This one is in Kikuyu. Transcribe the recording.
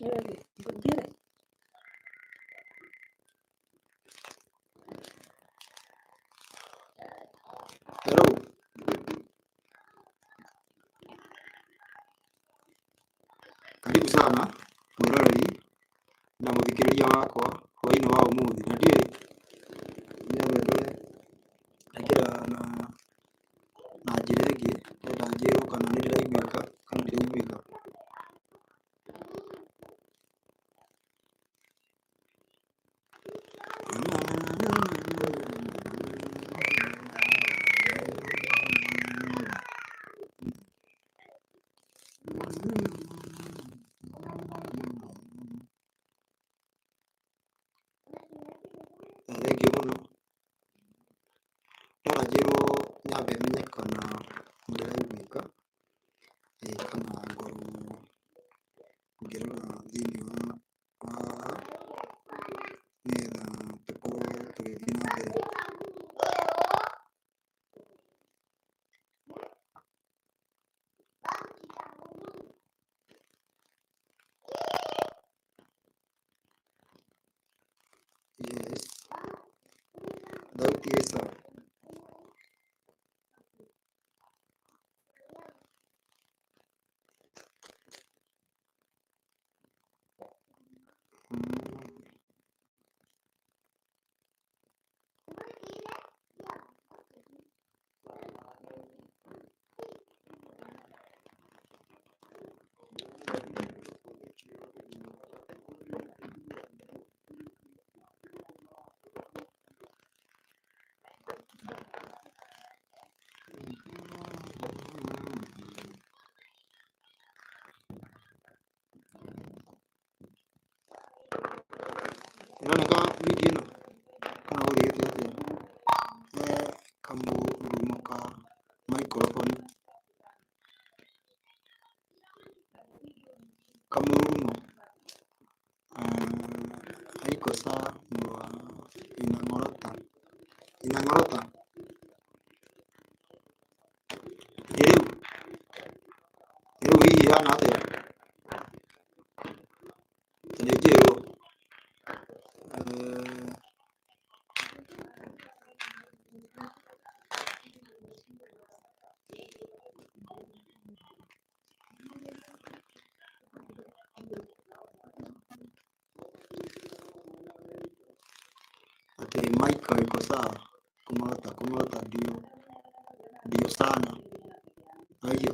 Njĩre. Hello. Karibu sana mwĩroreri na mũthikĩrĩria wakwa hwaĩ-inĩ wa ũmũthĩ. Na ndiũĩ nyambe ndore ndaingĩra na njĩra ĩngĩ, ndĩrenda njĩrwo kana nĩ ndĩraiguĩka kana ndiraiguĩka. Thengiũ mũno. Ndona njĩrwo nyambe menye kana nĩndĩraiguĩka, kana ngorwo ngĩrora thĩiniĩ wa haha nĩgetha tũkorwo tũgĩthiĩ na mbere. Yes. Thauti ĩ sawa. Ĩroneka video ĩno kana gũthiĩte atĩa? He kamũrurumo ka microphone. Kamũrurumo haiko sawa inang'orota inang'orota. Ĩ rĩu rĩu hihi ĩhana atĩa? Ta nĩ njĩrwo. Ati mic iko sawa. Kung'orota kung'orota ndio ndio sana. Aiyo.